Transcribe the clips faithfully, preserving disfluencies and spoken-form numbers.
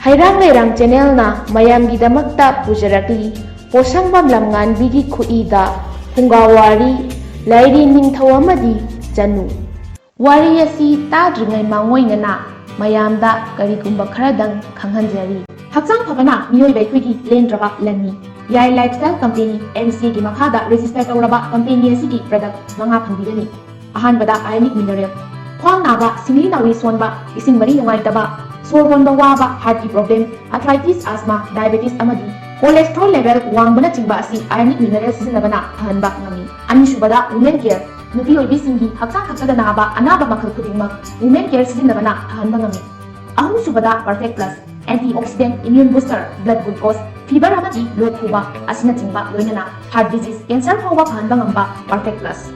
ꯍꯩꯔꯥꯡ ꯂꯩꯔꯥꯡ ꯆꯦꯅꯦꯜꯅ ꯃꯌꯥꯝꯒꯤꯗꯃꯛꯇ ꯄꯨꯖꯔꯛꯂꯤ ꯄꯣꯁꯪꯕꯝ ꯂꯝꯉꯥꯟꯕꯤꯒꯤ ꯈꯨꯠꯏꯗ ꯐꯨꯡꯒꯥ ꯋꯥꯔꯤ, ꯂꯥꯏꯔꯦꯟ ꯅꯤꯡꯊꯧ ꯑꯃꯗꯤ ꯆꯅꯨ꯫ ꯋꯥꯔꯤ ꯑꯁꯤ ꯇꯥꯗ꯭ꯔꯤꯉꯩ ꯃꯥꯡꯑꯣꯏꯅꯅ ꯃꯌꯥꯝꯗ ꯀꯔꯤꯒꯨꯝꯕ ꯈꯔꯗꯪ ꯈꯪꯍꯟꯖꯔꯤ꯫ ꯍꯛꯆꯥꯡ ꯐꯕꯅ ꯃꯤꯑꯣꯏꯕ ꯑꯩꯈꯣꯏꯒꯤ ꯂꯦꯡꯗ꯭ꯔꯕ ꯂꯟꯅꯤ꯫ ꯌꯥꯏ ꯂꯥꯏꯐꯁ꯭ꯇꯥꯏꯜ ꯀꯝꯄꯦꯅꯤ ꯑꯦꯟ ꯁꯤꯒꯤ ꯃꯈꯥꯗ ꯔꯦꯖꯤꯁꯇꯔ ꯇꯧꯔꯕ ꯀꯝꯄꯦꯅꯤ ꯑꯁꯤꯒꯤ ꯄ꯭ꯔꯗꯛ ꯃꯉꯥ ꯐꯪꯕꯤꯒꯅꯤ꯫ ꯑꯍꯥꯟꯕꯗ ꯑꯥꯏꯔꯅꯤꯛ ꯃꯤꯅꯔꯦꯜ꯫ ꯈ꯭ꯋꯥꯡ ꯅꯥꯕ, ꯁꯤꯡꯂꯤ ꯅꯥꯎꯔꯤ ꯁꯣꯟꯕ, ꯏꯁꯤꯡ ꯃꯔꯤ ꯅꯨꯡꯉꯥꯏꯇꯕ, ꯁꯣꯔ ꯍꯣꯟꯕ ꯋꯥꯕ, ꯍꯥꯔꯠꯀꯤ ꯄ꯭ꯔꯣꯕ꯭ꯂꯦꯝ, ꯑꯥꯔꯊ꯭ꯔꯥꯏꯇꯤꯁ, ꯑꯁꯃꯥ, ꯗꯥꯏꯕꯦꯇꯤꯁ ꯑꯃꯗꯤ ꯀꯣꯂꯦꯁꯇ꯭ꯔꯣꯜ ꯂꯦꯚꯦꯜ ꯋꯥꯡꯕꯅꯆꯤꯡꯕ ꯑꯁꯤ ꯑꯥꯏꯔꯅꯤꯛ ꯃꯤꯅꯔꯦꯜ ꯁꯤꯖꯤꯟꯅꯕꯅ ꯐꯍꯟꯕ ꯉꯝꯃꯤ꯫ ꯑꯅꯤꯁꯨꯕꯗ ꯋꯨꯃꯦꯟ ꯀꯦꯌꯔ꯫ ꯅꯨꯄꯤ ꯑꯣꯏꯕꯤꯁꯤꯡꯒꯤ ꯍꯛꯆꯥꯡ ꯈꯛꯇꯗ ꯅꯥꯕ ꯑꯅꯥꯕ ꯃꯈꯜ ꯈꯨꯗꯤꯡꯃꯛ ꯋꯨꯃꯦꯟ ꯀꯦꯌꯔ ꯁꯤꯖꯤꯟꯅꯕꯅ ꯐꯍꯟꯕ ꯉꯝꯃꯤ꯫ ꯑꯍꯨꯝꯁꯨꯕꯗ perfect plus. Antioxidant, immune booster, blood glucose, fibre ꯑꯃꯗꯤ ꯂꯣꯛ ꯈꯨꯕ ꯑꯁꯤꯅꯆꯤꯡꯕ ꯂꯣꯏꯅꯅ ꯍꯥꯔꯠ ꯗꯤꯖꯤꯖ, ꯀꯦꯟꯁꯔ ꯐꯥꯎꯕ ꯐꯍꯟꯕ ꯉꯝꯕ ꯄꯔꯐꯦꯛ ꯄ꯭ꯂꯁ꯫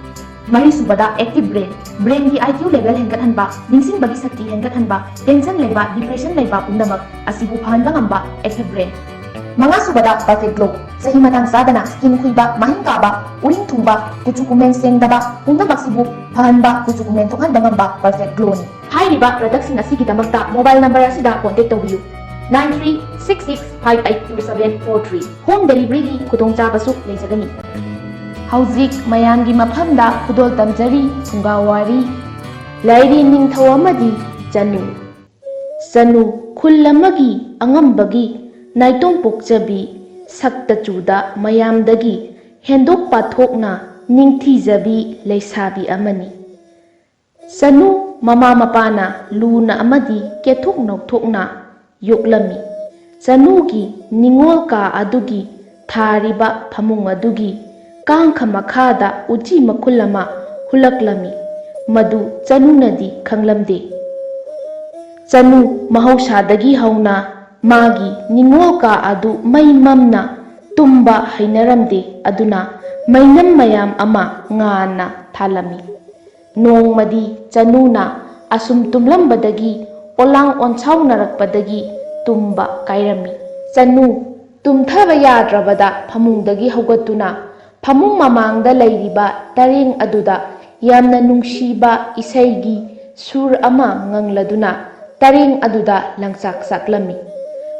ꯃꯔꯤꯁꯨꯕꯗ ꯑꯦꯛꯇꯤꯚ ꯕ꯭ꯔꯦꯟ꯫ ꯕ꯭ꯔꯦꯟꯒꯤ ꯑꯥꯏ ꯀ꯭ꯌꯨ ꯂꯦꯚꯦꯜ ꯍꯦꯟꯒꯠꯍꯟꯕ, ꯅꯤꯡꯁꯤꯡꯕꯒꯤ ꯁꯛꯇꯤ ꯍꯦꯟꯒꯠꯍꯟꯕ, ꯇꯦꯟꯁꯟ ꯂꯩꯕ, ꯗꯤꯄ꯭ꯔꯦꯁꯟ ꯂꯩꯕ ꯄꯨꯝꯅꯃꯛ ꯑꯁꯤꯕꯨ ꯐꯍꯟꯕ ꯉꯝꯕ ꯑꯦꯛꯇꯤꯚ ꯕ꯭ꯔꯦꯟ꯫ ꯃꯉꯥꯁꯨꯕꯗ ꯄꯔꯐꯦꯛ ꯒ꯭ꯂꯣ꯫ ꯆꯍꯤ ꯃꯇꯥꯡ ꯆꯥꯗꯅ ꯁ꯭ꯀꯤꯟ ꯈꯨꯏꯕ, ꯃꯍꯤꯡ ꯀꯥꯕ, ꯎꯔꯤꯡ ꯊꯨꯡꯕ, ꯀꯨꯆꯨ ꯀꯨꯃꯦꯟ ꯁꯦꯡꯗꯕ ꯄꯨꯝꯅꯃꯛꯁꯤꯕꯨ ꯐꯍꯟꯕ, ꯀꯨꯆꯨ ꯀꯨꯃꯦꯟ ꯊꯣꯛꯍꯟꯕ ꯉꯝꯕ ꯄꯔꯐꯦꯛ ꯒ꯭ꯂꯣꯅꯤ꯫ ꯍꯥꯏꯔꯤꯕ ꯄ꯭ꯔꯗꯛꯁꯤꯡ ꯑꯁꯤꯒꯤꯗꯃꯛꯇ ꯃꯣꯕꯥꯏꯜ ꯅꯝꯕꯔ ꯑꯁꯤꯗ ꯀꯣꯟꯇꯦꯛ ꯇꯧꯕꯤꯌꯨ, nine three six six five eight two seven four three꯫ Home ꯗꯦꯂꯤꯚꯔꯤꯒꯤ ꯈꯨꯗꯣꯡꯆꯥꯕꯁꯨ ꯂꯩꯖꯒꯅꯤ꯫ ꯍꯧꯖꯤꯛ ꯃꯌꯥꯝꯒꯤ ꯃꯐꯝꯗ ꯈꯨꯗꯣꯜ ꯇꯝꯖꯔꯤ ꯐꯨꯡꯒꯥ ꯋꯥꯔꯤ, ꯂꯥꯏꯔꯦꯟ ꯅꯤꯡꯊꯧ ꯑꯃꯗꯤ ꯆꯅꯨ꯫ ꯆꯅꯨ ꯈꯨꯜ ꯑꯃꯒꯤ ꯑꯉꯝꯕꯒꯤ ꯅꯥꯏꯇꯣꯝ ꯄꯣꯛꯆꯕꯤ, ꯁꯛꯇ ꯆꯨꯗ ꯃꯌꯥꯝꯗꯒꯤ ꯍꯦꯟꯗꯣꯛ ꯄꯥꯊꯣꯛꯅ ꯅꯤꯡꯊꯤꯖꯕꯤ ꯂꯩꯁꯥꯕꯤ ꯑꯃꯅꯤ꯫ ꯆꯅꯨ ꯃꯃꯥ ꯃꯄꯥꯅ ꯂꯨꯅ ꯑꯃꯗꯤ ꯀꯦꯊꯣꯛ ꯅꯧꯊꯣꯛꯅ ꯌꯣꯛꯂꯝꯃꯤ꯫ ꯆꯅꯨꯒꯤ ꯅꯤꯡꯉꯣꯜ ꯀꯥ ꯑꯗꯨꯒꯤ ꯊꯥꯔꯤꯕ ꯐꯃꯨꯡ ꯑꯗꯨꯒꯤ ꯀꯥꯡꯈ ꯃꯈꯥꯗ ꯎꯆꯤ ꯃꯈꯨꯜ ꯑꯃ ꯍꯨꯜꯂꯛꯂꯝꯃꯤ꯫ ꯃꯗꯨ ꯆꯅꯨꯅꯗꯤ ꯈꯪꯂꯝꯗꯦ꯫ ꯆꯅꯨ ꯃꯍꯧꯁꯥꯗꯒꯤ ꯍꯧꯅ ꯃꯥꯒꯤ ꯅꯤꯡꯉꯣꯜ ꯀꯥ ꯑꯗꯨ ꯃꯩ ꯃꯝꯅ ꯇꯨꯝꯕ ꯍꯩꯅꯔꯝꯗꯦ, ꯑꯗꯨꯅ ꯃꯩꯅꯝ ꯃꯌꯥꯝ ꯑꯃ ꯉꯥꯟꯅ ꯊꯥꯜꯂꯝꯃꯤ꯫ ꯅꯣꯡꯃꯗꯤ ꯆꯅꯨꯅ ꯑꯁꯨꯝ ꯇꯨꯝꯂꯝꯕꯗꯒꯤ ꯑꯣꯂꯥꯡ ꯑꯣꯟꯁꯥꯎꯅꯔꯛꯄꯗꯒꯤ ꯇꯨꯝꯕ ꯀꯥꯏꯔꯝꯃꯤ꯫ ꯆꯅꯨ ꯇꯨꯝꯊꯕ ꯌꯥꯗ꯭ꯔꯕꯗ ꯐꯃꯨꯡꯗꯒꯤ ꯍꯧꯒꯠꯇꯨꯅ ꯐꯃꯨꯡ ꯃꯃꯥꯡꯗ ꯂꯩꯔꯤꯕ ꯇꯔꯦꯡ ꯑꯗꯨꯗ ꯌꯥꯝꯅ ꯅꯨꯡꯁꯤꯕ ꯏꯁꯩꯒꯤ ꯁꯨꯔ ꯑꯃ ꯉꯪꯂꯗꯨꯅ ꯇꯔꯦꯡ ꯑꯗꯨꯗ ꯂꯪꯆꯥꯛ ꯆꯥꯛꯂꯝꯃꯤ꯫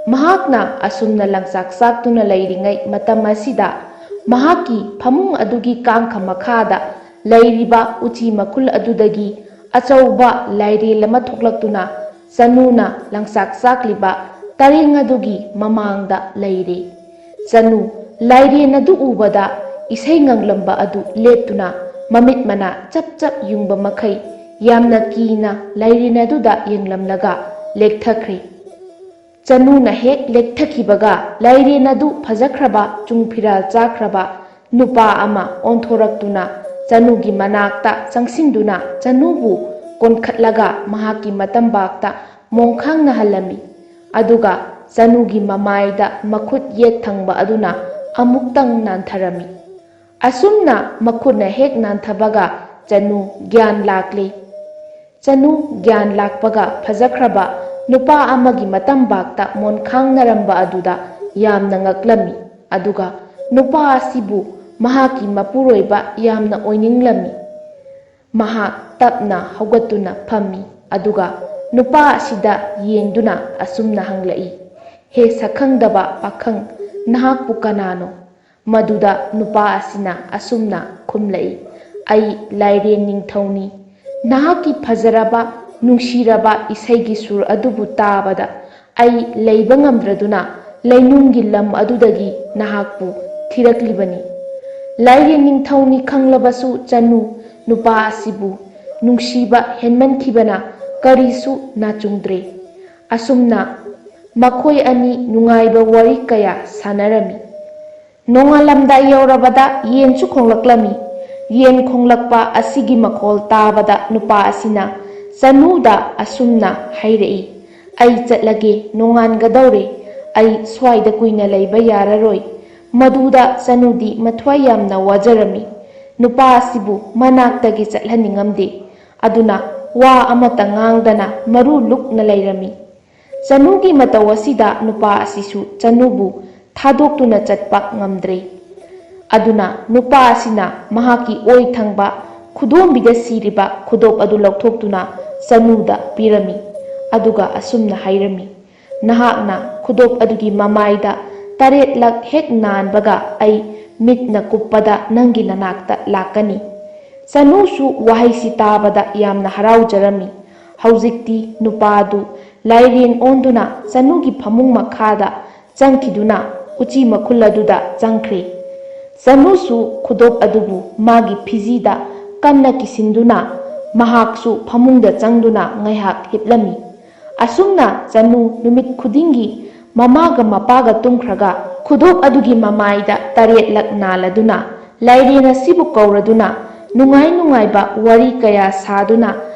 ꯃꯍꯥꯛꯅ ꯑꯁꯨꯝꯅ ꯂꯪꯆꯥꯛ ꯆꯥꯛꯇꯨꯅ ꯂꯩꯔꯤꯉꯩ ꯃꯇꯝ ꯑꯁꯤꯗ, ꯃꯍꯥꯛꯀꯤ ꯐꯃꯨꯡ ꯑꯗꯨꯒꯤ ꯀꯥꯡꯈ ꯃꯈꯥꯗ ꯂꯩꯔꯤꯕ ꯎꯆꯤ ꯃꯈꯨꯜ ꯑꯗꯨꯗꯒꯤ ꯑꯆꯧꯕ ꯂꯥꯏꯔꯦꯜ ꯑꯃ ꯊꯣꯛꯂꯛꯇꯨꯅ, ꯆꯅꯨꯅ ꯂꯪꯆꯥꯛ ꯆꯥꯛꯂꯤꯕ ꯇꯔꯦꯡ ꯑꯗꯨꯒꯤ ꯃꯃꯥꯡꯗ ꯂꯩꯔꯦ꯫ ꯆꯅꯨ ꯂꯥꯏꯔꯦꯟ ꯑꯗꯨ ꯎꯕꯗ ꯏꯁꯩ ꯉꯪꯂꯝꯕ ꯑꯗꯨ ꯂꯦꯞꯇꯨꯅ ꯃꯃꯤꯠ ꯃꯅꯥ ꯆꯞ ꯆꯞ ꯌꯨꯡꯕ ꯃꯈꯩ ꯌꯥꯝꯅ ꯀꯤꯅ ꯂꯥꯏꯔꯦꯟ ꯑꯗꯨꯗ ꯌꯦꯡꯂꯝꯂꯒ ꯂꯦꯛꯊꯈ꯭ꯔꯦ꯫ ꯆꯅꯨꯅ ꯍꯦꯛ ꯂꯦꯛꯊꯈꯤꯕꯒ ꯂꯥꯏꯔꯦꯟ ꯑꯗꯨ ꯐꯖꯈ꯭ꯔꯕ ꯆꯨꯡ ꯐꯤꯔꯥꯜ ꯆꯥꯈ꯭ꯔꯕ ꯅꯨꯄꯥ ꯑꯃ ꯑꯣꯟꯊꯣꯔꯛꯇꯨꯅ ꯆꯅꯨꯒꯤ ꯃꯅꯥꯛꯇ ꯆꯪꯁꯤꯟꯗꯨꯅ ꯆꯅꯨꯕꯨ ꯀꯣꯟꯈꯠꯂꯒ ꯃꯍꯥꯛꯀꯤ ꯃꯇꯝꯕꯥꯛꯇ ꯃꯣꯡꯈꯥꯡꯅꯍꯜꯂꯝꯃꯤ꯫ ꯑꯗꯨꯒ ꯆꯅꯨꯒꯤ ꯃꯃꯥꯏꯗ ꯃꯈꯨꯠ ꯌꯦꯠ ꯊꯪꯕ ꯑꯗꯨꯅ ꯑꯃꯨꯛꯇꯪ ꯅꯥꯟꯊꯔꯝꯃꯤ꯫ ꯑꯁꯨꯝꯅ ꯃꯈꯨꯠꯅ ꯍꯦꯛ ꯅꯥꯟꯊꯕꯒ ꯆꯅꯨ ꯒ꯭ꯌꯥꯟ ꯂꯥꯛꯂꯦ꯫ ꯆꯅꯨ ꯒ꯭ꯌꯥꯟ ꯂꯥꯛꯄꯒ ꯐꯖꯈ꯭ꯔꯕ ꯅꯨꯄꯥ ꯑꯃꯒꯤ ꯃꯇꯝꯕꯥꯛꯇ ꯃꯣꯟꯈꯥꯡꯅꯔꯝꯕ ꯑꯗꯨꯗ ꯌꯥꯝꯅ ꯉꯛꯂꯝꯃꯤ꯫ ꯑꯗꯨꯒ ꯅꯨꯄꯥ ꯑꯁꯤꯕꯨ ꯃꯍꯥꯛꯀꯤ ꯃꯄꯨꯔꯣꯏꯕ ꯌꯥꯝꯅ ꯑꯣꯏꯅꯤꯡꯂꯝꯃꯤ꯫ ꯃꯍꯥꯛ ꯇꯞꯅ ꯍꯧꯒꯠꯇꯨꯅ ꯐꯝꯃꯤ꯫ ꯑꯗꯨꯒ ꯅꯨꯄꯥ ꯑꯁꯤꯗ ꯌꯦꯡꯗꯨꯅ ꯑꯁꯨꯝꯅ ꯍꯪꯂꯛꯏ, "ꯍꯦ ꯁꯛꯈꯪꯗꯕ ꯄꯥꯈꯪ, ꯅꯍꯥꯛꯄꯨ ꯀꯅꯥꯅꯣ?" ꯃꯗꯨꯗ ꯅꯨꯄꯥ ꯑꯁꯤꯅ ꯑꯁꯨꯝꯅ ꯈꯨꯝꯂꯛꯏ, "ꯑꯩ ꯂꯥꯏꯔꯦꯟ ꯅꯤꯡꯊꯧꯅꯤ꯫ ꯅꯍꯥꯛꯀꯤ ꯐꯖꯔꯕ, ꯅꯨꯡꯁꯤꯔꯕ ꯏꯁꯩꯒꯤ ꯁꯨꯔ ꯑꯗꯨꯕꯨ ꯇꯥꯕꯗ ꯑꯩ ꯂꯩꯕ ꯉꯝꯗ꯭ꯔꯗꯨꯅ ꯂꯩꯅꯨꯡꯒꯤ ꯂꯝ ꯑꯗꯨꯗꯒꯤ ꯅꯍꯥꯛꯄꯨ ꯊꯤꯔꯛꯂꯤꯕꯅꯤ꯫" ꯂꯥꯏꯔꯦꯟ ꯅꯤꯡꯊꯧꯅꯤ ꯈꯪꯂꯕꯁꯨ ꯆꯅꯨ ꯅꯨꯄꯥ ꯑꯁꯤꯕꯨ ꯅꯨꯡꯁꯤꯕ ꯍꯦꯟꯃꯟꯈꯤꯕꯅ ꯀꯔꯤꯁꯨ ꯅꯥꯆꯨꯡꯗ꯭ꯔꯦ꯫ ꯑꯁꯨꯝꯅ ꯃꯈꯣꯏ ꯑꯅꯤ ꯅꯨꯡꯉꯥꯏꯕ ꯋꯥꯔꯤ ꯀꯌꯥ ꯁꯥꯟꯅꯔꯝꯃꯤ꯫ ꯅꯣꯡꯉꯥꯜꯂꯝꯗꯥꯏ ꯌꯧꯔꯕꯗ ꯌꯦꯟꯁꯨ ꯈꯣꯡꯂꯛꯂꯝꯃꯤ꯫ ꯌꯦꯟ ꯈꯣꯡꯂꯛꯄ ꯑꯁꯤꯒꯤ ꯃꯈꯣꯜ ꯇꯥꯕꯗ ꯅꯨꯄꯥ ꯑꯁꯤꯅ ꯆꯅꯨꯗ ꯑꯁꯨꯝꯅ ꯍꯥꯏꯔꯛꯏ, "ꯑꯩ ꯆꯠꯂꯒꯦ, ꯅꯣꯡꯉꯥꯟꯒꯗꯧꯔꯦ꯫ ꯑꯩ ꯁ꯭ꯋꯥꯏꯗ ꯀꯨꯏꯅ ꯂꯩꯕ ꯌꯥꯔꯔꯣꯏ꯫" ꯃꯗꯨꯗ ꯆꯅꯨꯗꯤ ꯃꯊ꯭ꯋꯥꯏ ꯌꯥꯝꯅ ꯋꯥꯖꯔꯝꯃꯤ꯫ ꯅꯨꯄꯥ ꯑꯁꯤꯕꯨ ꯃꯅꯥꯛꯇꯒꯤ ꯆꯠꯍꯟꯅꯤꯡꯉꯝꯗꯦ꯫ ꯑꯗꯨꯅ ꯋꯥ ꯑꯃꯠꯇ ꯉꯥꯡꯗꯅ ꯃꯔꯨ ꯂꯨꯛꯅ ꯂꯩꯔꯝꯃꯤ꯫ ꯆꯅꯨꯒꯤ ꯃꯇꯧ ꯑꯁꯤꯗ ꯅꯨꯄꯥ ꯑꯁꯤꯁꯨ ꯆꯅꯨꯕꯨ ꯊꯥꯗꯣꯛꯇꯨꯅ ꯆꯠꯄ ꯉꯝꯗ꯭ꯔꯦ꯫ ꯑꯗꯨꯅ ꯅꯨꯄꯥ ꯑꯁꯤꯅ ꯃꯍꯥꯛꯀꯤ ꯑꯣꯏ ꯊꯪꯕ ꯈꯨꯗꯣꯝꯕꯤꯗ ꯁꯤꯔꯤꯕ ꯈꯨꯗꯣꯞ ꯑꯗꯨ ꯂꯧꯊꯣꯛꯇꯨꯅ ꯆꯅꯨꯗ ꯄꯤꯔꯝꯃꯤ꯫ ꯑꯗꯨꯒ ꯑꯁꯨꯝꯅ ꯍꯥꯏꯔꯝꯃꯤ, ꯅꯍꯥꯛꯅ ꯈꯨꯗꯣꯞ ꯑꯗꯨꯒꯤ ꯃꯃꯥꯏꯗ ꯇꯔꯦꯠꯂꯛ ꯍꯦꯛ ꯅꯥꯟꯕꯒ ꯑꯩ ꯃꯤꯠꯅ ꯀꯨꯞꯄꯗ ꯅꯪꯒꯤ ꯅꯅꯥꯛꯇ ꯂꯥꯛꯀꯅꯤ꯫ ꯆꯅꯨꯁꯨ ꯋꯥꯍꯩꯁꯤ ꯇꯥꯕꯗ ꯌꯥꯝꯅ ꯍꯔꯥꯎꯖꯔꯝꯃꯤ꯫ ꯍꯧꯖꯤꯛꯇꯤ ꯅꯨꯄꯥ ꯑꯗꯨ ꯂꯥꯏꯔꯦꯟ ꯑꯣꯟꯗꯨꯅ ꯆꯅꯨꯒꯤ ꯐꯃꯨꯡ ꯃꯈꯥꯗ ꯆꯪꯈꯤꯗꯨꯅ ꯎꯆꯤ ꯃꯈꯨꯜ ꯑꯗꯨꯗ ꯆꯪꯈ꯭ꯔꯦ꯫ ꯆꯅꯨꯁꯨ ꯈꯨꯗꯣꯞ ꯑꯗꯨꯕꯨ ꯃꯥꯒꯤ ꯐꯤꯖꯤꯗ ꯀꯟꯅ ꯀꯤꯁꯤꯟꯗꯨꯅ ꯃꯍꯥꯛꯁꯨ ꯐꯃꯨꯡꯗ ꯆꯪꯗꯨꯅ ꯉꯥꯏꯍꯥꯛ ꯍꯤꯞꯂꯝꯃꯤ꯫ ꯑꯁꯨꯝꯅ ꯆꯅꯨ ꯅꯨꯃꯤꯠ ꯈꯨꯗꯤꯡꯒꯤ ꯃꯃꯥꯒ ꯃꯄꯥꯒ ꯇꯨꯝꯈ꯭ꯔꯒ ꯈꯨꯗꯣꯞ ꯑꯗꯨꯒꯤ ꯃꯃꯥꯏꯗ ꯇꯔꯦꯠꯂꯛ ꯅꯥꯜꯂꯗꯨꯅ ꯂꯥꯏꯔꯦꯟ ꯑꯁꯤꯕꯨ ꯀꯧꯔꯗꯨꯅ ꯅꯨꯡꯉꯥꯏ ꯅꯨꯡꯉꯥꯏꯕ ꯋꯥꯔꯤ ꯀꯌꯥ ꯁꯥꯗꯨꯅ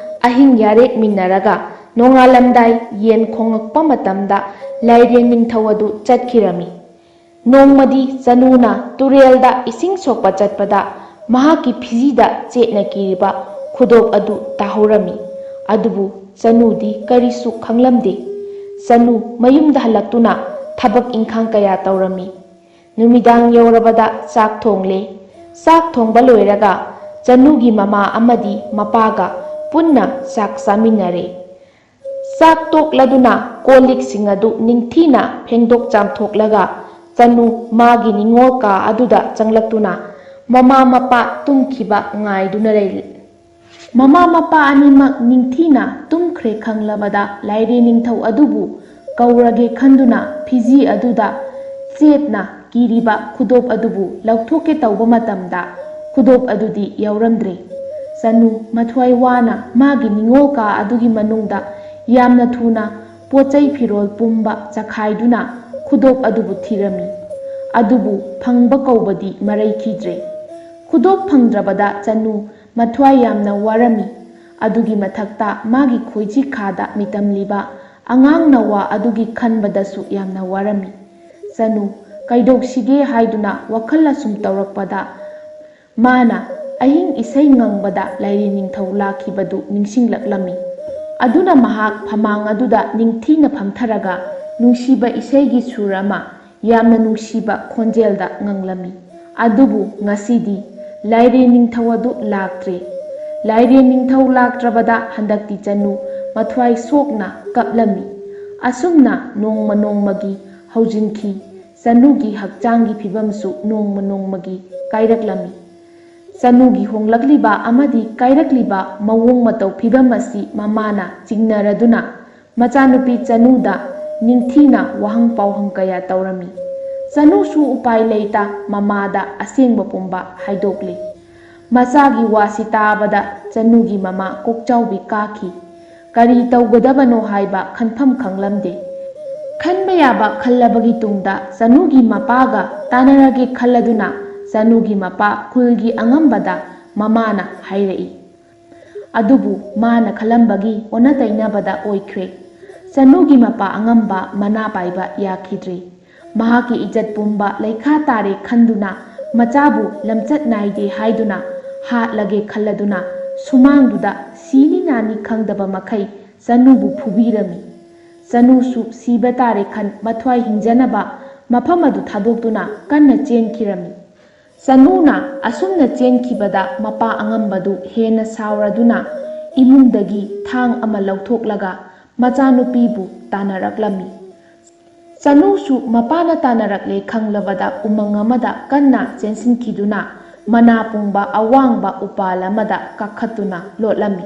ꯑꯍꯤꯡ ꯌꯥꯔꯦꯛꯃꯤꯟꯅꯔꯒ ꯅꯣꯡꯉꯥꯜꯂꯝꯗꯥꯏ ꯌꯦꯟ ꯈꯣꯡꯉꯛꯄ ꯃꯇꯝꯗ ꯂꯥꯏꯔꯦꯟ ꯅꯤꯡꯊꯧ ꯑꯗꯨ ꯆꯠꯈꯤꯔꯝꯃꯤ꯫ ꯅꯣꯡꯃꯗꯤ ꯆꯅꯨꯅ ꯇꯨꯔꯦꯜꯗ ꯏꯁꯤꯡ ꯁꯣꯛꯄ ꯆꯠꯄꯗ ꯃꯍꯥꯛꯀꯤ ꯐꯤꯖꯤꯗ ꯆꯦꯠꯅ ꯀꯤꯔꯤꯕ ꯈꯨꯗꯣꯞ ꯑꯗꯨ ꯇꯥꯍꯧꯔꯝꯃꯤ꯫ ꯑꯗꯨꯕꯨ ꯆꯅꯨꯗꯤ ꯀꯔꯤꯁꯨ ꯈꯪꯂꯝꯗꯦ꯫ ꯆꯅꯨ ꯃꯌꯨꯝꯗ ꯍꯜꯂꯛꯇꯨꯅ ꯊꯕꯛ ꯏꯪꯈꯥꯡ ꯀꯌꯥ ꯇꯧꯔꯝꯃꯤ꯫ ꯅꯨꯃꯤꯗꯥꯡ ꯌꯧꯔꯕꯗ ꯆꯥꯛ ꯊꯣꯡꯂꯦ꯫ ꯆꯥꯛ ꯊꯣꯡꯕ ꯂꯣꯏꯔꯒ ꯆꯅꯨꯒꯤ ꯃꯃꯥ ꯑꯃꯗꯤ ꯃꯄꯥꯒ ꯄꯨꯟꯅ ꯆꯥꯛ ꯆꯥꯃꯤꯟꯅꯔꯦ꯫ ꯆꯥꯛ ꯇꯣꯛꯂꯗꯨꯅ ꯀꯣꯜ ꯂꯤꯛꯁꯤꯡ ꯑꯗꯨ ꯅꯤꯡꯊꯤꯅ ꯐꯦꯡꯗꯣꯛ ꯆꯥꯝꯊꯣꯛꯂꯒ ꯆꯅꯨ ꯃꯥꯒꯤ ꯅꯤꯡꯉꯣꯜ ꯀꯥ ꯑꯗꯨꯗ ꯆꯪꯂꯛꯇꯨꯅ ꯃꯃꯥ ꯃꯄꯥ ꯇꯨꯝꯈꯤꯕ ꯉꯥꯏꯗꯨꯅ ꯂꯩꯔꯤ꯫ ꯃꯃꯥ ꯃꯄꯥ ꯑꯅꯤꯃꯛ ꯅꯤꯡꯊꯤꯅ ꯇꯨꯝꯈ꯭ꯔꯦ ꯈꯪꯂꯕꯗ ꯂꯥꯏꯔꯦꯟ ꯅꯤꯡꯊꯧ ꯑꯗꯨꯕꯨ ꯀꯧꯔꯒꯦ ꯈꯟꯗꯨꯅ ꯐꯤꯖꯤ ꯑꯗꯨꯗ ꯆꯦꯠꯅ ꯀꯤꯔꯤꯕ ꯈꯨꯗꯣꯞ ꯑꯗꯨꯕꯨ ꯂꯧꯊꯣꯛꯀꯦ ꯇꯧꯕ ꯃꯇꯝꯗ ꯈꯨꯗꯣꯞ ꯑꯗꯨꯗꯤ ꯌꯥꯎꯔꯝꯗ꯭ꯔꯦ꯫ ꯆꯅꯨ ꯃꯊ꯭ꯋꯥꯏ ꯋꯥꯅ ꯃꯥꯒꯤ ꯅꯤꯡꯉꯣꯜ ꯀꯥ ꯑꯗꯨꯒꯤ ꯃꯅꯨꯡꯗ ꯌꯥꯝꯅ ꯊꯨꯅ ꯄꯣꯠ ꯆꯩ ꯐꯤꯔꯣꯜ ꯄꯨꯝꯕ ꯆꯈꯥꯏꯗꯨꯅ ꯈꯨꯗꯣꯞ ꯑꯗꯨꯕꯨ ꯊꯤꯔꯝꯃꯤ꯫ ꯑꯗꯨꯕꯨ ꯐꯪꯕ ꯀꯧꯕꯗꯤ ꯃꯔꯩꯈꯤꯗ꯭ꯔꯦ꯫ ꯈꯨꯗꯣꯞ ꯐꯪꯗ꯭ꯔꯕꯗ ꯆꯅꯨ ꯃꯊ꯭ꯋꯥꯏ ꯌꯥꯝꯅ ꯋꯥꯔꯝꯃꯤ꯫ ꯑꯗꯨꯒꯤ ꯃꯊꯛꯇ ꯃꯥꯒꯤ ꯈꯣꯏꯖꯤ ꯈꯥꯗ ꯃꯤꯇꯝꯂꯤꯕ ꯑꯉꯥꯡ ꯅꯋꯥ ꯑꯗꯨꯒꯤ ꯈꯟꯕꯗꯁꯨ ꯌꯥꯝꯅ ꯋꯥꯔꯝꯃꯤ꯫ ꯆꯅꯨ ꯀꯩꯗꯧꯁꯤꯒꯦ ꯍꯥꯏꯗꯨꯅ ꯋꯥꯈꯜ ꯑꯁꯨꯝ ꯇꯧꯔꯛꯄꯗ ꯃꯥꯅ ꯑꯍꯤꯡ ꯏꯁꯩ ꯉꯪꯕꯗ ꯂꯥꯏꯔꯦꯟ ꯅꯤꯡꯊꯧ ꯂꯥꯛꯈꯤꯕꯗꯨ ꯅꯤꯡꯁꯤꯡꯂꯛꯂꯝꯃꯤ꯫ ꯑꯗꯨꯅ ꯃꯍꯥꯛ ꯐꯃꯥꯡ ꯑꯗꯨꯗ ꯅꯤꯡꯊꯤꯅ ꯐꯝꯊꯔꯒ ꯅꯨꯡꯁꯤꯕ ꯏꯁꯩꯒꯤ ꯁꯨꯔ ꯑꯃ ꯌꯥꯝꯅ ꯅꯨꯡꯁꯤꯕ ꯈꯣꯟꯖꯦꯜꯗ ꯉꯪꯂꯝꯃꯤ꯫ ꯑꯗꯨꯕꯨ ꯉꯁꯤꯗꯤ ꯂꯥꯏꯔꯦꯟ ꯅꯤꯡꯊꯧ ꯑꯗꯨ ꯂꯥꯛꯇ꯭ꯔꯦ꯫ ꯂꯥꯏꯔꯦꯟ ꯅꯤꯡꯊꯧ ꯂꯥꯛꯇ꯭ꯔꯕꯗ ꯍꯟꯗꯛꯇꯤ ꯆꯅꯨ ꯃꯊ꯭ꯋꯥꯏ ꯁꯣꯛꯅ ꯀꯞꯂꯝꯃꯤ꯫ ꯑꯁꯨꯝꯅ ꯅꯣꯡꯃ ꯅꯣꯡꯃꯒꯤ ꯍꯧꯖꯤꯟꯈꯤ꯫ ꯆꯅꯨꯒꯤ ꯍꯛꯆꯥꯡꯒꯤ ꯐꯤꯕꯝꯁꯨ ꯅꯣꯡꯃ ꯅꯣꯡꯃꯒꯤ ꯀꯥꯏꯔꯛꯂꯝꯃꯤ꯫ ꯆꯅꯨꯒꯤ ꯍꯣꯡꯂꯛꯂꯤꯕ ꯑꯃꯗꯤ ꯀꯥꯏꯔꯛꯂꯤꯕ ꯃꯑꯣꯡ ꯃꯇꯧ ꯐꯤꯕꯝ ꯑꯁꯤ ꯃꯃꯥꯅ ꯆꯤꯡꯅꯔꯗꯨꯅ ꯃꯆꯥꯅꯨꯄꯤ ꯆꯅꯨꯗ ꯅꯤꯡꯊꯤꯅ ꯋꯥꯍꯪ ꯄꯥꯎꯍꯪ ꯀꯌꯥ ꯇꯧꯔꯝꯃꯤ꯫ ꯆꯅꯨꯁꯨ ꯎꯄꯥꯏ ꯂꯩꯇ ꯃꯃꯥꯗ ꯑꯁꯦꯡꯕ ꯄꯨꯝꯕ ꯍꯥꯏꯗꯣꯛꯂꯤ꯫ ꯃꯆꯥꯒꯤ ꯋꯥꯁꯤ ꯇꯥꯕꯗ ꯆꯅꯨꯒꯤ ꯃꯃꯥ ꯀꯣꯛꯆꯥꯎꯕꯤ ꯀꯥꯈꯤ꯫ ꯀꯔꯤ ꯇꯧꯒꯗꯕꯅꯣ ꯍꯥꯏꯕ ꯈꯟꯐꯝ ꯈꯪꯂꯝꯗꯦ꯫ ꯈꯟꯕ ꯌꯥꯕ ꯈꯜꯂꯕꯒꯤ ꯇꯨꯡꯗ ꯆꯅꯨꯒꯤ ꯃꯄꯥꯒ ꯇꯥꯟꯅꯔꯒꯦ ꯈꯜꯂꯗꯨꯅ ꯆꯅꯨꯒꯤ ꯃꯄꯥ ꯈꯨꯜꯒꯤ ꯑꯉꯝꯕꯗ ꯃꯃꯥꯅ ꯍꯥꯏꯔꯛꯏ꯫ ꯑꯗꯨꯕꯨ ꯃꯥꯅ ꯈꯜꯂꯝꯕꯒꯤ ꯑꯣꯟꯅ ꯇꯩꯅꯕꯗ ꯑꯣꯏꯈ꯭ꯔꯦ꯫ ꯆꯅꯨꯒꯤ ꯃꯄꯥ ꯑꯉꯝꯕ ꯃꯅꯥ ꯄꯥꯏꯕ ꯌꯥꯈꯤꯗ꯭ꯔꯦ꯫ ꯃꯍꯥꯛꯀꯤ ꯏꯖꯠ ꯄꯨꯝꯕ ꯂꯩꯈꯥ ꯇꯥꯔꯦ ꯈꯟꯗꯨꯅ ꯃꯆꯥꯕꯨ ꯂꯝꯆꯠ ꯅꯥꯏꯗꯦ ꯍꯥꯏꯗꯨꯅ ꯍꯥꯠꯂꯒꯦ ꯈꯜꯂꯗꯨꯅ ꯁꯨꯃꯥꯡꯗꯨꯗ ꯁꯤꯅꯤ ꯅꯥꯅꯤ ꯈꯪꯗꯕ ꯃꯈꯩ ꯆꯅꯨꯕꯨ ꯐꯨꯕꯤꯔꯝꯃꯤ꯫ ꯆꯅꯨꯁꯨ ꯁꯤꯕ ꯇꯥꯔꯦ ꯈꯟ ꯃꯊ꯭ꯋꯥꯏ ꯍꯤꯡꯖꯅꯕ ꯃꯐꯝ ꯑꯗꯨ ꯊꯥꯗꯣꯛꯇꯨꯅ ꯀꯟꯅ ꯆꯦꯟꯈꯤꯔꯝꯃꯤ꯫ ꯆꯅꯨꯅ ꯑꯁꯨꯝꯅ ꯆꯦꯟꯈꯤꯕꯗ ꯃꯄꯥ ꯑꯉꯝꯕꯗꯨ ꯍꯦꯟꯅ ꯁꯥꯎꯔꯗꯨꯅ ꯏꯃꯨꯡꯗꯒꯤ ꯊꯥꯡ ꯑꯃ ꯂꯧꯊꯣꯛꯂꯒ ꯃꯆꯥꯅꯨꯄꯤꯕꯨ ꯇꯥꯟꯅꯔꯛꯂꯝꯃꯤ꯫ ꯆꯅꯨꯁꯨ ꯃꯄꯥꯅ ꯇꯥꯟꯅꯔꯛꯂꯦ ꯈꯪꯂꯕꯗ ꯎꯃꯪ ꯑꯃꯗ ꯀꯟꯅ ꯆꯦꯟꯁꯤꯟꯈꯤꯗꯨꯅ ꯃꯅꯥ ꯄꯨꯡꯕ ꯑꯋꯥꯡꯕ ꯎꯄꯥꯜ ꯑꯃꯗ ꯀꯥꯈꯠꯇꯨꯅ ꯂꯣꯠꯂꯝꯃꯤ꯫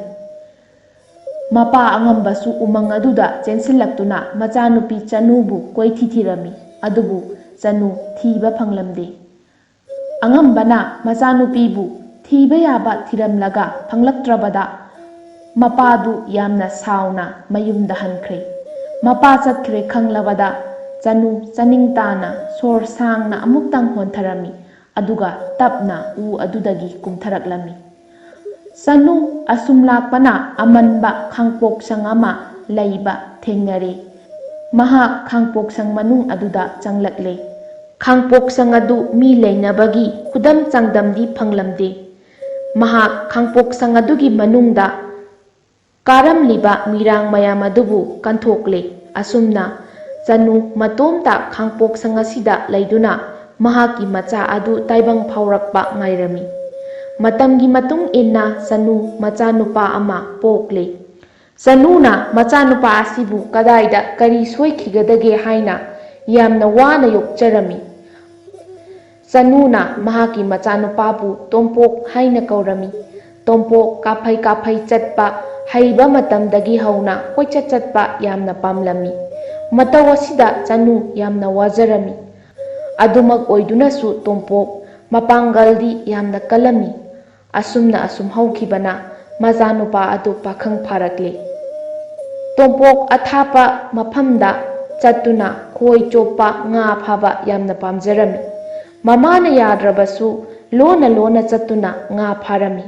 ꯃꯄꯥ ꯑꯉꯝꯕꯁꯨ ꯎꯃꯪ ꯑꯗꯨꯗ ꯆꯦꯟꯁꯤꯜꯂꯛꯇꯨꯅ ꯃꯆꯥꯅꯨꯄꯤ ꯆꯅꯨꯕꯨ ꯀꯣꯏꯊꯤ ꯊꯤꯔꯝꯃꯤ꯫ ꯑꯗꯨꯕꯨ ꯆꯅꯨ ꯊꯤꯕ ꯐꯪꯂꯝꯗꯦ꯫ ꯑꯉꯝꯕꯅ ꯃꯆꯥꯅꯨꯄꯤꯕꯨ ꯊꯤꯕ ꯌꯥꯕ ꯊꯤꯔꯝꯂꯒ ꯐꯪꯂꯛꯇ꯭ꯔꯕꯗ ꯃꯄꯥꯗꯨ ꯌꯥꯝꯅ ꯁꯥꯎꯅ ꯃꯌꯨꯝꯗ ꯍꯟꯈ꯭ꯔꯦ꯫ ꯃꯄꯥ ꯆꯠꯈ꯭ꯔꯦ ꯈꯪꯂꯕꯗ ꯆꯅꯨ ꯆꯅꯤꯡ ꯇꯥꯅ ꯁꯣꯔ ꯁꯥꯡꯅ ꯑꯃꯨꯛꯇꯪ ꯍꯣꯟꯊꯔꯝꯃꯤ꯫ ꯑꯗꯨꯒ ꯇꯞꯅ ꯎ ꯑꯗꯨꯗꯒꯤ ꯀꯨꯝꯊꯔꯛꯂꯝꯃꯤ꯫ ꯆꯅꯨ ꯑꯁꯨꯝ ꯂꯥꯛꯄꯅ ꯑꯃꯟꯕ ꯈꯥꯡꯄꯣꯛꯁꯪ ꯑꯃ ꯂꯩꯕ ꯊꯦꯡꯅꯔꯦ꯫ ꯃꯍꯥꯛ ꯈꯥꯡꯄꯣꯛꯁꯪ ꯃꯅꯨꯡ ꯑꯗꯨꯗ ꯆꯪꯂꯛꯂꯦ꯫ ꯈꯥꯡꯄꯣꯛꯁꯪ ꯑꯗꯨ ꯃꯤ ꯂꯩꯅꯕꯒꯤ ꯈꯨꯗꯝ ꯆꯥꯡꯗꯝꯗꯤ ꯐꯪꯂꯝꯗꯦ꯫ ꯃꯍꯥꯛ ꯈꯥꯡꯄꯣꯛꯁꯪ ꯑꯗꯨꯒꯤ ꯃꯅꯨꯡꯗ ꯀꯥꯔꯝꯂꯤꯕ ꯃꯤꯔꯥꯡ ꯃꯌꯥꯝ ꯑꯗꯨꯕꯨ ꯀꯟꯊꯣꯛꯂꯦ꯫ ꯑꯁꯨꯝꯅ ꯆꯅꯨ ꯃꯇꯣꯝꯇ ꯈꯥꯡꯄꯣꯛꯁꯪ ꯑꯁꯤꯗ ꯂꯩꯗꯨꯅ ꯃꯍꯥꯛꯀꯤ ꯃꯆꯥ ꯑꯗꯨ ꯇꯥꯏꯕꯪ ꯐꯥꯎꯔꯛꯄ ꯉꯥꯏꯔꯝꯃꯤ꯫ ꯃꯇꯝꯒꯤ ꯃꯇꯨꯡ ꯏꯟꯅ ꯆꯅꯨ ꯃꯆꯥꯅꯨꯄꯥ ꯑꯃ ꯄꯣꯛꯂꯦ꯫ ꯆꯅꯨꯅ ꯃꯆꯥꯅꯨꯄꯥ ꯑꯁꯤꯕꯨ ꯀꯗꯥꯏꯗ ꯀꯔꯤ ꯁꯣꯏꯈꯤꯒꯗꯒꯦ ꯍꯥꯏꯅ ꯌꯥꯝꯅ ꯋꯥꯅ ꯌꯣꯛꯆꯔꯝꯃꯤ꯫ ꯆꯅꯨꯅ ꯃꯍꯥꯛꯀꯤ ꯃꯆꯥꯅꯨꯄꯥꯕꯨ ꯇꯣꯝꯄꯣꯛ ꯍꯥꯏꯅ ꯀꯧꯔꯝꯃꯤ꯫ ꯇꯣꯝꯄꯣꯛ ꯀꯥꯐꯩ ꯀꯥꯐꯩ ꯆꯠꯄ ꯍꯩꯕ ꯃꯇꯝꯗꯒꯤ ꯍꯧꯅ ꯀꯣꯏꯆꯠ ꯆꯠꯄ ꯌꯥꯝꯅ ꯄꯥꯝꯂꯝꯃꯤ꯫ ꯃꯇꯧ ꯑꯁꯤꯗ ꯆꯅꯨ ꯌꯥꯝꯅ ꯋꯥꯖꯔꯝꯃꯤ꯫ ꯑꯗꯨꯃꯛ ꯑꯣꯏꯗꯨꯅꯁꯨ ꯇꯣꯝꯄꯣꯛ ꯃꯄꯥꯡꯒꯜꯗꯤ ꯌꯥꯝꯅ ꯀꯜꯂꯝꯃꯤ꯫ ꯑꯁꯨꯝꯅ ꯑꯁꯨꯝ ꯍꯧꯈꯤꯕꯅ ꯃꯆꯥꯅꯨꯄꯥ ꯑꯗꯨ ꯄꯥꯈꯪ ꯐꯥꯔꯛꯂꯦ꯫ ꯇꯣꯝꯄꯣꯛ ꯑꯊꯥꯞꯄ ꯃꯐꯝꯗ ꯆꯠꯇꯨꯅ ꯈꯣꯏ ꯆꯣꯞꯄ, ꯉꯥ ꯐꯥꯕ ꯌꯥꯝꯅ ꯄꯥꯝꯖꯔꯝꯃꯤ꯫ ꯃꯃꯥꯅ ꯌꯥꯗ꯭ꯔꯕꯁꯨ ꯂꯣꯟꯅ ꯂꯣꯟꯅ ꯆꯠꯇꯨꯅ ꯉꯥ ꯐꯥꯔꯝꯃꯤ꯫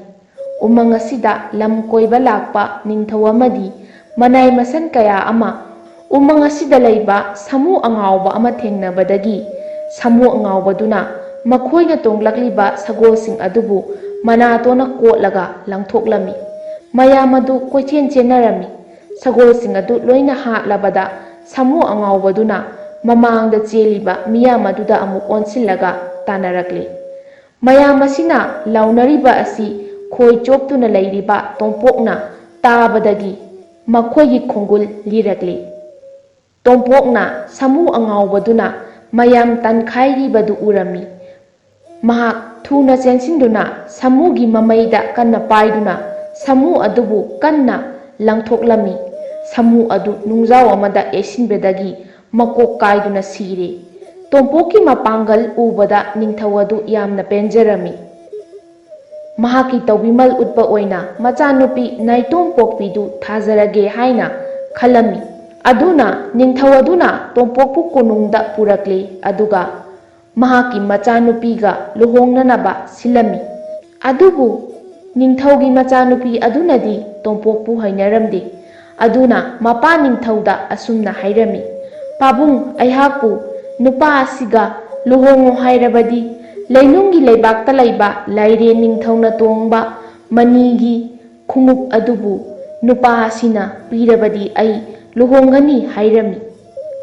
ꯎꯃꯪ ꯑꯁꯤꯗ ꯂꯝ ꯀꯣꯏꯕ ꯂꯥꯛꯄ ꯅꯤꯡꯊꯧ ꯑꯃꯗꯤ ꯃꯅꯥꯏ ꯃꯁꯟ ꯀꯌꯥ ꯑꯃ ꯎꯃꯪ ꯑꯁꯤꯗ ꯂꯩꯕ ꯁꯥꯃꯨ ꯑꯉꯥꯎꯕ ꯑꯃ ꯊꯦꯡꯅꯕꯗꯒꯤ ꯁꯥꯃꯨ ꯑꯉꯥꯎꯕꯗꯨꯅ ꯃꯈꯣꯏꯅ ꯇꯣꯡꯂꯛꯂꯤꯕ ꯁꯒꯣꯜꯁꯤꯡ ꯑꯗꯨꯕꯨ ꯃꯅꯥꯇꯣꯟꯅ ꯀꯣꯠꯂꯒ ꯂꯪꯊꯣꯛꯂꯝꯃꯤ꯫ ꯃꯌꯥꯝ ꯑꯗꯨ ꯀꯣꯏꯆꯦꯟ ꯆꯦꯟꯅꯔꯝꯃꯤ꯫ ꯁꯒꯣꯜꯁꯤꯡ ꯑꯗꯨ ꯂꯣꯏꯅ ꯍꯥꯠꯂꯕꯗ ꯁꯥꯃꯨ ꯑꯉꯥꯎꯕꯗꯨꯅ ꯃꯃꯥꯡꯗ ꯆꯦꯜꯂꯤꯕ ꯃꯤꯌꯥꯝ ꯑꯗꯨꯗ ꯑꯃꯨꯛ ꯑꯣꯟꯁꯤꯜꯂꯒ ꯇꯥꯟꯅꯔꯛꯂꯤ꯫ ꯃꯌꯥꯝ ꯑꯁꯤꯅ ꯂꯥꯎꯅꯔꯤꯕ ꯑꯁꯤ ꯈꯣꯏ ꯆꯣꯞꯇꯨꯅ ꯂꯩꯔꯤꯕ ꯇꯣꯝꯄꯣꯛꯅ ꯇꯥꯕꯗꯒꯤ ꯃꯈꯣꯏꯒꯤ ꯈꯣꯡꯒꯨꯜ ꯂꯤꯔꯛꯂꯤ꯫ ꯇꯣꯝꯄꯣꯛꯅ ꯁꯥꯃꯨ ꯑꯉꯥꯎꯕꯗꯨꯅ ꯃꯌꯥꯝ ꯇꯟꯈꯥꯏꯔꯤꯕꯗꯨ ꯎꯔꯝꯃꯤ꯫ ꯃꯍꯥꯛ ꯊꯨꯅ ꯆꯦꯟꯁꯤꯟꯗꯨꯅ ꯁꯥꯃꯨꯒꯤ ꯃꯃꯩꯗ ꯀꯟꯅ ꯄꯥꯏꯗꯨꯅ ꯁꯥꯃꯨ ꯑꯗꯨꯕꯨ ꯀꯟꯅ ꯂꯪꯊꯣꯛꯂꯝꯃꯤ꯫ ꯁꯥꯃꯨ ꯑꯗꯨ ꯅꯨꯡꯖꯥꯎ ꯑꯃꯗ ꯌꯩꯁꯤꯟꯕꯗꯒꯤ ꯃꯀꯣꯛ ꯀꯥꯏꯗꯨꯅ ꯁꯤꯔꯦ꯫ ꯇꯣꯝꯄꯣꯛꯀꯤ ꯃꯄꯥꯡꯒꯜ ꯎꯕꯗ ꯅꯤꯡꯊꯧ ꯑꯗꯨ ꯌꯥꯝꯅ ꯄꯦꯟꯖꯔꯝꯃꯤ꯫ ꯃꯍꯥꯛꯀꯤ ꯇꯧꯕꯤꯃꯜ ꯎꯠꯄ ꯑꯣꯏꯅ ꯃꯆꯥꯅꯨꯄꯤ ꯅꯥꯏꯇꯣꯝ ꯄꯣꯛꯄꯤꯗꯨ ꯊꯥꯖꯔꯒꯦ ꯍꯥꯏꯅ ꯈꯜꯂꯝꯃꯤ꯫ ꯑꯗꯨꯅ ꯅꯤꯡꯊꯧ ꯑꯗꯨꯅ ꯇꯣꯝꯄꯣꯛꯄꯨ ꯀꯣꯅꯨꯡꯗ ꯄꯨꯔꯛꯂꯦ, ꯑꯗꯨꯒ ꯃꯍꯥꯛꯀꯤ ꯃꯆꯥꯅꯨꯄꯤꯒ ꯂꯨꯍꯣꯡꯅꯅꯕ ꯁꯤꯜꯂꯝꯃꯤ꯫ ꯑꯗꯨꯕꯨ ꯅꯤꯡꯊꯧꯒꯤ ꯃꯆꯥꯅꯨꯄꯤ ꯑꯗꯨꯅꯗꯤ ꯇꯣꯝꯄꯣꯛꯄꯨ ꯍꯩꯅꯔꯝꯗꯦ꯫ ꯑꯗꯨꯅ ꯃꯄꯥ ꯅꯤꯡꯊꯧꯗ ꯑꯁꯨꯝꯅ ꯍꯥꯏꯔꯝꯃꯤ, "ꯄꯥꯕꯨꯡ, ꯑꯩꯍꯥꯛꯄꯨ ꯅꯨꯄꯥ ꯑꯁꯤꯒ ꯂꯨꯍꯣꯡꯉꯨ ꯍꯥꯏꯔꯕꯗꯤ ꯂꯩꯅꯨꯡꯒꯤ ꯂꯩꯕꯥꯛꯇ ꯂꯩꯕ ꯂꯥꯏꯔꯦꯟ ꯅꯤꯡꯊꯧꯅ ꯇꯣꯡꯕ ꯃꯅꯤꯒꯤ ꯈꯣꯡꯎꯞ ꯑꯗꯨꯕꯨ ꯅꯨꯄꯥ ꯑꯁꯤꯅ ꯄꯤꯔꯕꯗꯤ ꯑꯩ ꯂꯨꯍꯣꯡꯒꯅꯤ ꯍꯥꯏꯔꯝꯃꯤ꯫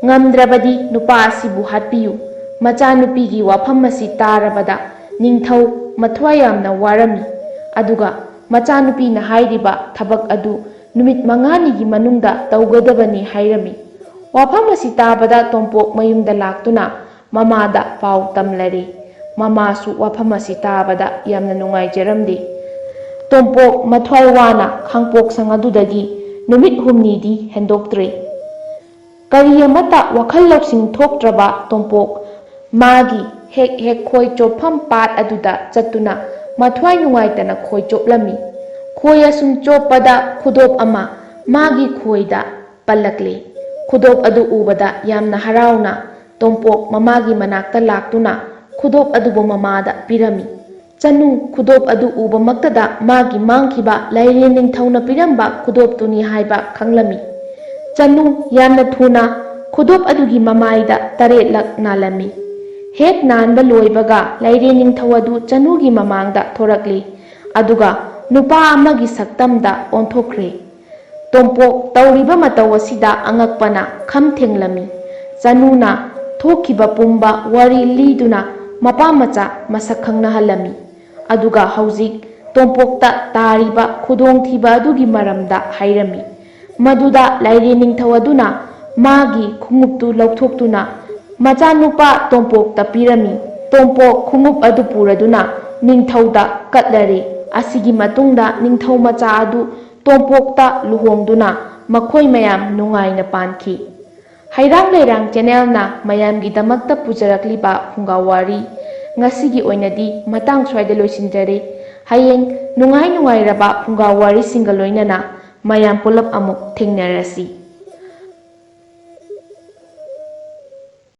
ꯉꯝꯗ꯭ꯔꯕꯗꯤ ꯅꯨꯄꯥ ꯑꯁꯤꯕꯨ ꯍꯥꯠꯄꯤꯌꯨ꯫" ꯃꯆꯥꯅꯨꯄꯤꯒꯤ ꯋꯥꯐꯝ ꯑꯁꯤ ꯇꯥꯔꯕꯗ ꯅꯤꯡꯊꯧ ꯃꯊ꯭ꯋꯥꯏ ꯌꯥꯝꯅ ꯋꯥꯔꯝꯃꯤ꯫ ꯑꯗꯨꯒ ꯃꯆꯥꯅꯨꯄꯤꯅ ꯍꯥꯏꯔꯤꯕ ꯊꯕꯛ ꯑꯗꯨ ꯅꯨꯃꯤꯠ ꯃꯉꯥꯅꯤꯒꯤ ꯃꯅꯨꯡꯗ ꯇꯧꯒꯗꯕꯅꯤ ꯍꯥꯏꯔꯝꯃꯤ꯫ ꯋꯥꯐꯝ ꯑꯁꯤ ꯇꯥꯕꯗ ꯇꯣꯝꯄꯣꯛ ꯃꯌꯨꯝꯗ ꯂꯥꯛꯇꯨꯅ ꯃꯃꯥꯗ ꯄꯥꯎ ꯇꯝꯂꯔꯦ꯫ ꯃꯃꯥꯁꯨ ꯋꯥꯐꯝ ꯑꯁꯤ ꯇꯥꯕꯗ ꯌꯥꯝꯅ ꯅꯨꯡꯉꯥꯏꯖꯔꯝꯗꯦ꯫ ꯇꯣꯝꯄꯣꯛ ꯃꯊ꯭ꯋꯥꯏ ꯋꯥꯅ ꯈꯥꯡꯄꯣꯛꯁꯪ ꯑꯗꯨꯗꯒꯤ ꯅꯨꯃꯤꯠ ꯍꯨꯝꯅꯤꯗꯤ ꯍꯦꯟꯗꯣꯛꯇ꯭ꯔꯦ꯫ ꯀꯔꯤ ꯑꯃꯠꯇ ꯋꯥꯈꯜ ꯂꯧꯁꯤꯡ ꯊꯣꯛꯇ꯭ꯔꯕ ꯇꯣꯝꯄꯣꯛ ꯃꯥꯒꯤ ꯍꯦꯛ ꯍꯦꯛ ꯈꯣꯏ ꯆꯣꯞꯐꯝ ꯄꯥꯠ ꯑꯗꯨꯗ ꯆꯠꯇꯨꯅ ꯃꯊ꯭ꯋꯥꯏ ꯅꯨꯡꯉꯥꯏꯇꯅ ꯈꯣꯏ ꯆꯣꯞꯂꯝꯃꯤ꯫ ꯈꯣꯏ ꯑꯁꯨꯝ ꯆꯣꯞꯄꯗ ꯈꯨꯗꯣꯞ ꯑꯃ ꯃꯥꯒꯤ ꯈꯣꯏꯗ ꯄꯜꯂꯛꯂꯦ꯫ ꯈꯨꯗꯣꯞ ꯑꯗꯨ ꯎꯕꯗ ꯌꯥꯝꯅ ꯍꯔꯥꯎꯅ ꯇꯣꯝꯄꯣꯛ ꯃꯃꯥꯒꯤ ꯃꯅꯥꯛꯇ ꯂꯥꯛꯇꯨꯅ ꯈꯨꯗꯣꯞ ꯑꯗꯨꯕꯨ ꯃꯃꯥꯗ ꯄꯤꯔꯝꯃꯤ꯫ ꯆꯅꯨ ꯈꯨꯗꯣꯞ ꯑꯗꯨ ꯎꯕꯃꯛꯇꯗ ꯃꯥꯒꯤ ꯃꯥꯡꯈꯤꯕ ꯂꯥꯏꯔꯦꯟ ꯅꯤꯡꯊꯧꯅ ꯄꯤꯔꯝꯕ ꯈꯨꯗꯣꯞꯇꯨꯅꯤ ꯍꯥꯏꯕ ꯈꯪꯂꯝꯃꯤ꯫ ꯆꯅꯨ ꯌꯥꯝꯅ ꯊꯨꯅ ꯈꯨꯗꯣꯞ ꯑꯗꯨꯒꯤ ꯃꯃꯥꯏꯗ ꯇꯔꯦꯠꯂꯛ ꯅꯥꯜꯂꯝꯃꯤ꯫ ꯍꯦꯛ ꯅꯥꯟꯕ ꯂꯣꯏꯕꯒ ꯂꯥꯏꯔꯦꯟ ꯅꯤꯡꯊꯧ ꯑꯗꯨ ꯆꯅꯨꯒꯤ ꯃꯃꯥꯡꯗ ꯊꯣꯔꯛꯂꯤ, ꯑꯗꯨꯒ ꯅꯨꯄꯥ ꯑꯃꯒꯤ ꯁꯛꯇꯝꯗ ꯑꯣꯟꯊꯣꯛꯈ꯭ꯔꯦ꯫ ꯇꯣꯝꯄꯣꯛ ꯇꯧꯔꯤꯕ ꯃꯇꯧ ꯑꯁꯤꯗ ꯑꯉꯛꯄꯅ ꯈꯝ ꯊꯦꯡꯂꯝꯃꯤ꯫ ꯆꯅꯨꯅ ꯊꯣꯛꯈꯤꯕ ꯄꯨꯝꯕ ꯋꯥꯔꯤ ꯂꯤꯗꯨꯅ ꯃꯄꯥ ꯃꯆꯥ ꯃꯁꯛ ꯈꯪꯅꯍꯜꯂꯝꯃꯤ꯫ ꯑꯗꯨꯒ ꯍꯧꯖꯤꯛ ꯇꯣꯝꯄꯣꯛꯇ ꯇꯥꯔꯤꯕ ꯈꯨꯗꯣꯡꯊꯤꯕ ꯑꯗꯨꯒꯤ ꯃꯔꯝꯗ ꯍꯥꯏꯔꯝꯃꯤ꯫ ꯃꯗꯨꯗ ꯂꯥꯏꯔꯦꯟ ꯅꯤꯡꯊꯧ ꯑꯗꯨꯅ ꯃꯥꯒꯤ ꯈꯣꯡꯎꯞꯇꯨ ꯂꯧꯊꯣꯛꯇꯨꯅ ꯃꯆꯥꯅꯨꯄꯥ ꯇꯣꯝꯄꯣꯛꯇ ꯄꯤꯔꯝꯃꯤ꯫ ꯇꯣꯝꯄꯣꯛ ꯈꯣꯡꯎꯞ ꯑꯗꯨ ꯄꯨꯔꯗꯨꯅ ꯅꯤꯡꯊꯧꯗ ꯀꯠꯂꯔꯦ꯫ ꯑꯁꯤꯒꯤ ꯃꯇꯨꯡꯗ ꯅꯤꯡꯊꯧ ꯃꯆꯥ ꯑꯗꯨ ꯇꯣꯝꯄꯣꯛꯇ ꯂꯨꯍꯣꯡꯗꯨꯅ ꯃꯈꯣꯏ ꯃꯌꯥꯝ ꯅꯨꯡꯉꯥꯏꯅ ꯄꯥꯟꯈꯤ꯫ ꯍꯩꯔꯥꯡ ꯂꯩꯔꯥꯡ ꯆꯦꯅꯦꯜꯅ ꯃꯌꯥꯝꯒꯤꯗꯃꯛꯇ ꯄꯨꯖꯔꯛꯂꯤꯕ ꯐꯨꯡꯒꯥ ꯋꯥꯔꯤ ꯉꯁꯤꯒꯤ ꯑꯣꯏꯅꯗꯤ ꯃꯇꯥꯡ ꯁ꯭ꯋꯥꯏꯗ ꯂꯣꯏꯁꯤꯟꯖꯔꯦ꯫ ꯍꯌꯦꯡ ꯅꯨꯡꯉꯥꯏ ꯅꯨꯡꯉꯥꯏꯔꯕ ꯐꯨꯡꯒꯥ ꯋꯥꯔꯤꯁꯤꯡꯒ ꯂꯣꯏꯅꯅ ꯃꯌꯥꯝ ꯄꯨꯂꯞ ꯑꯃꯨꯛ ꯊꯦꯡꯅꯔꯁꯤ꯫